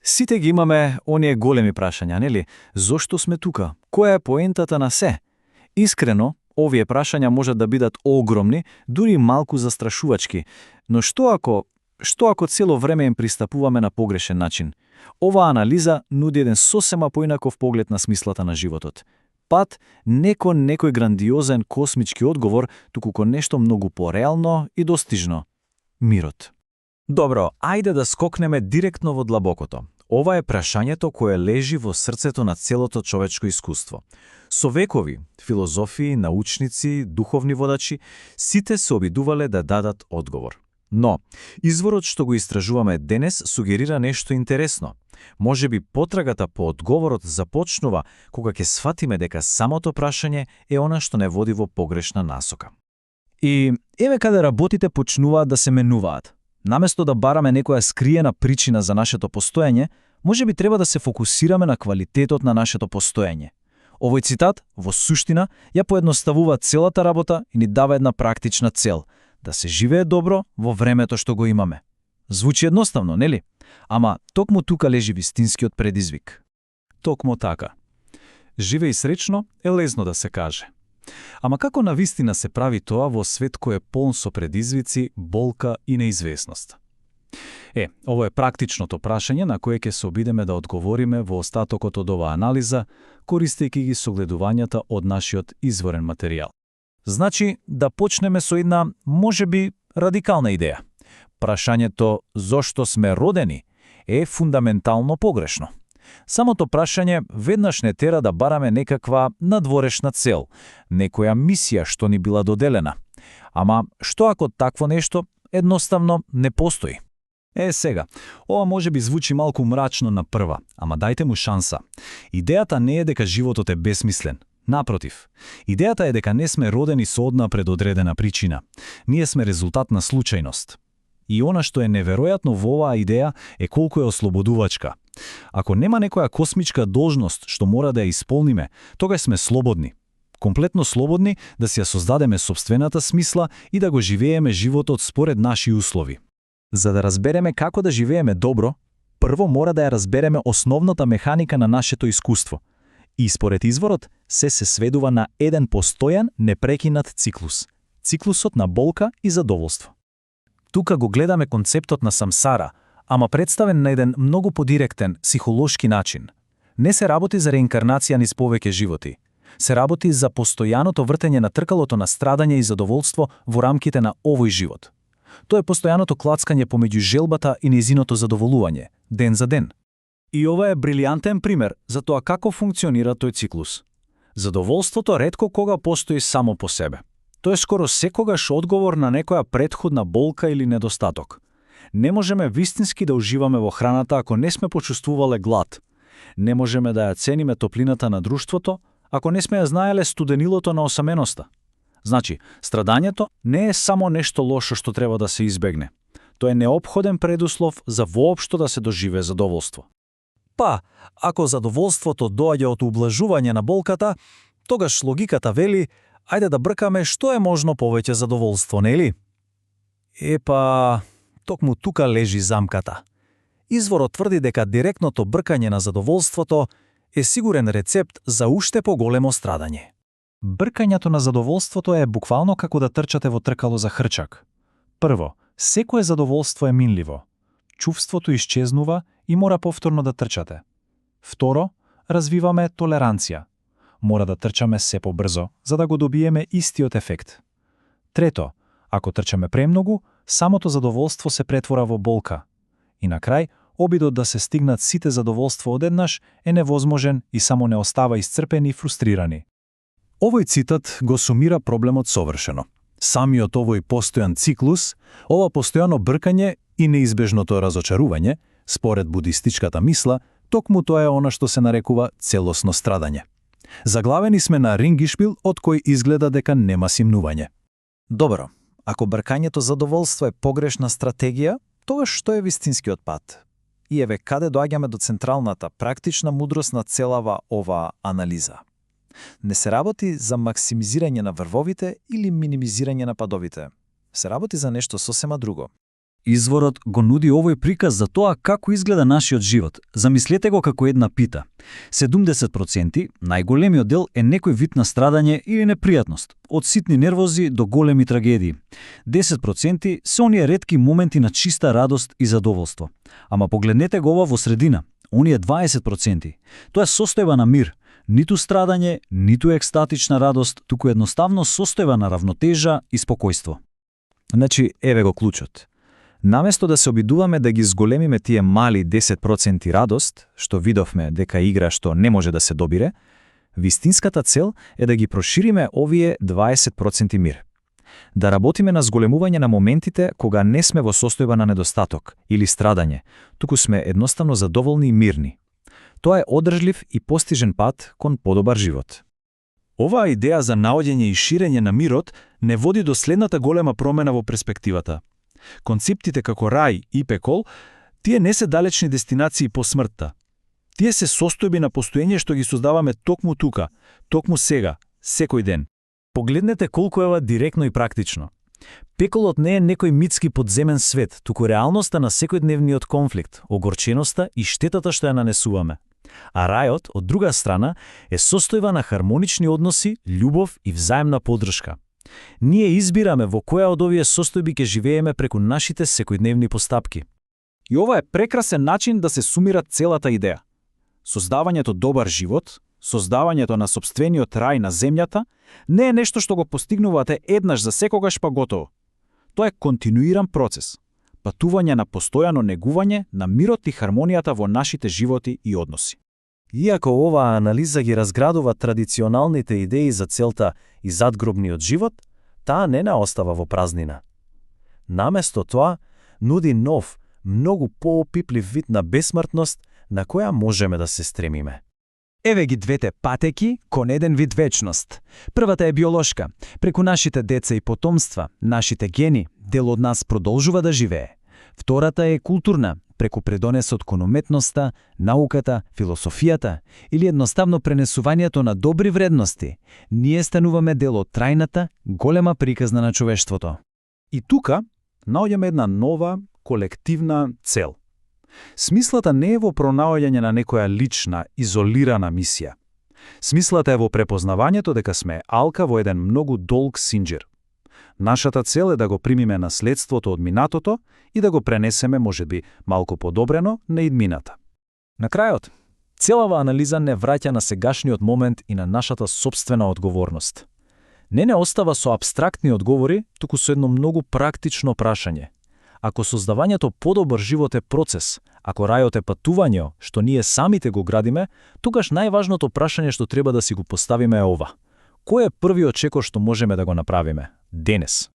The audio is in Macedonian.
Сите ги имаме оние големи прашања, нели? Зошто сме тука? Која е поентата на се? Искрено, овие прашања можат да бидат огромни, дури малку застрашувачки. Но што ако цело време им пристапуваме на погрешен начин? Оваа анализа нуди еден сосема поинаков поглед на смислата на животот. Пат не кон некој грандиозен космички одговор, туку кон нешто многу пореално и достижно – мирот. Добро, ајде да скокнеме директно во длабокото. Ова е прашањето кое лежи во срцето на целото човечко искуство. Со векови, филозофии, научници, духовни водачи, сите се обидувале да дадат одговор. Но, изворот што го истражуваме денес сугерира нешто интересно. Можеби потрагата по одговорот започнува кога ќе сфатиме дека самото прашање е она што не води во погрешна насока. И еве каде работите почнуваат да се менуваат. Наместо да бараме некоја скриена причина за нашето постоење, можеби треба да се фокусираме на квалитетот на нашето постоење. Овој цитат, во суштина, ја поедноставува целата работа и ни дава една практична цел – да се живее добро во времето што го имаме. Звучи едноставно, нели? Ама токму тука лежи вистинскиот предизвик. Токму така. Живеј сречно е лесно да се каже. Ама како навистина се прави тоа во свет кој е полн со предизвици, болка и неизвестност? Ово е практичното прашање на кое ќе се обидеме да одговориме во остатокот од оваа анализа, користејќи ги согледувањата од нашиот изворен материјал. Значи, да почнеме со една, можеби, радикална идеја. Прашањето «Зошто сме родени?» е фундаментално погрешно. Самото прашање веднаш не тера да бараме некаква надворешна цел, некоја мисија што ни била доделена. Ама, што ако такво нешто едноставно не постои? Сега, ова може би звучи малку мрачно на прва, ама дајте му шанса. Идејата не е дека животот е бесмислен. Напротив, идејата е дека не сме родени со одна предодредена причина. Ние сме резултат на случајност. И она што е неверојатно во оваа идеја е колку е ослободувачка. Ако нема некоја космичка должност што мора да ја исполниме, тогаш сме слободни. Комплетно слободни да си ја создадеме сопствената смисла и да го живееме животот според наши услови. За да разбереме како да живееме добро, прво мора да ја разбереме основната механика на нашето искуство. И според изворот се сведува на еден постојан, непрекинат циклус. Циклусот на болка и задоволство. Тука го гледаме концептот на самсара, ама представен на еден многу подиректен, психолошки начин. Не се работи за реинкарнација низ повеќе животи. Се работи за постојаното вртење на тркалото на страдање и задоволство во рамките на овој живот. Тоа е постојаното клацкање помеѓу желбата и нејзиното задоволување, ден за ден. И ова е брилијантен пример за тоа како функционира тој циклус. Задоволството ретко кога постои само по себе. Тоа е скоро секогаш одговор на некоја претходна болка или недостаток. Не можеме вистински да уживаме во храната ако не сме почувствувале глад. Не можеме да ја цениме топлината на друштвото ако не сме ја знаеле студенилото на осаменоста. Значи, страдањето не е само нешто лошо што треба да се избегне. Тоа е неопходен предуслов за воопшто да се доживее задоволство. Па, ако задоволството доаѓа од ублажување на болката, тогаш логиката вели, ајде да бркаме што е можно повеќе задоволство, нели? Токму тука лежи замката. Изворот тврди дека директното бркање на задоволството е сигурен рецепт за уште поголемо страдање. Бркањето на задоволството е буквално како да трчате во тркало за хрчак. Прво, секое задоволство е минливо. Чувството исчезнува и мора повторно да трчате. Второ, развиваме толеранција. Мора да трчаме се побрзо, за да го добиеме истиот ефект. Трето, ако трчаме премногу, самото задоволство се претвора во болка. И на крај, обидот да се стигнат сите задоволства одеднаш е невозможен и само не остава исцрпени и фрустрирани. Овој цитат го сумира проблемот совршено. Самиот овој постојан циклус, ова постојано бркање и неизбежното разочарување, според будистичката мисла, токму тоа е она што се нарекува целосно страдање. Заглавени сме на рингишпил од кој изгледа дека нема симнување. Добро, ако бркањето задоволство е погрешна стратегија, тогаш што е вистинскиот пат? И еве каде доаѓаме до централната, практична мудрост на целава оваа анализа. Не се работи за максимизирање на врвовите или минимизирање на падовите. Се работи за нешто сосема друго. Изворот го нуди овој приказ за тоа како изгледа нашиот живот. Замислете го како една пита. 70%, најголемиот дел, е некој вид на страдање или непријатност, од ситни нервози до големи трагедии. 10% се оние ретки моменти на чиста радост и задоволство. Ама погледнете го ова во средина. Оние 20%. Тоа е состојба на мир, ниту страдање, ниту екстатична радост, туку едноставно состојба на равнотежа и спокојство. Значи, еве го клучот. Наместо да се обидуваме да ги зголемиме тие мали 10% радост, што видовме дека игра што не може да се добире, вистинската цел е да ги прошириме овие 20% мир. Да работиме на зголемување на моментите кога не сме во состојба на недостаток или страдање, туку сме едноставно задоволни и мирни. Тоа е одржлив и постижен пат кон подобар живот. Оваа идеја за наоѓање и ширење на мирот не води до следната голема промена во перспективата. Концептите како рај и пекол, тие не се далечни дестинации по смртта. Тие се состојби на постоење што ги создаваме токму тука, токму сега, секој ден. Погледнете колку е ова директно и практично. Пеколот не е некој митски подземен свет, туку реалноста на секојдневниот конфликт, огорченоста и штетата што ја нанесуваме. А рајот, од друга страна, е состојба на хармонични односи, љубов и взаемна поддршка. Ние избираме во која од овие состојби ќе живееме преку нашите секојдневни постапки. И ова е прекрасен начин да се сумира целата идеја. Создавањето добар живот, создавањето на сопствениот рај на земјата, не е нешто што го постигнувате еднаш за секогаш па готово. Тоа е континуиран процес, патување на постојано негување на мирот и хармонијата во нашите животи и односи. Иако оваа анализа ги разградува традиционалните идеи за целта и задгробниот живот, таа не остава во празнина. Наместо тоа, нуди нов, многу поопиплив вид на бесмртност на која можеме да се стремиме. Еве ги двете патеки кон еден вид вечност. Првата е биолошка. Преку нашите деца и потомства, нашите гени, дел од нас продолжува да живее. Втората е културна, преку предонесот кон уметноста, науката, философијата или едноставно пренесувањето на добри вредности. Ние стануваме дел од трајната, голема приказна на човештвото. И тука наоѓаме една нова, колективна цел. Смислата не е во пронаоѓање на некоја лична, изолирана мисија. Смислата е во препознавањето дека сме алка во еден многу долг синџир. Нашата цел е да го примиме наследството од минатото и да го пренесеме, можеби, малку подобрено на идмината. На крајот, целава анализа не враќа на сегашниот момент и на нашата сопствена одговорност. Не остава со апстрактни одговори, туку со едно многу практично прашање. Ако создавањето подобар живот е процес, ако рајот е патување, што ние самите го градиме, тогаш најважното прашање што треба да си го поставиме е ова. Кој е првиот чекор што можеме да го направиме денес?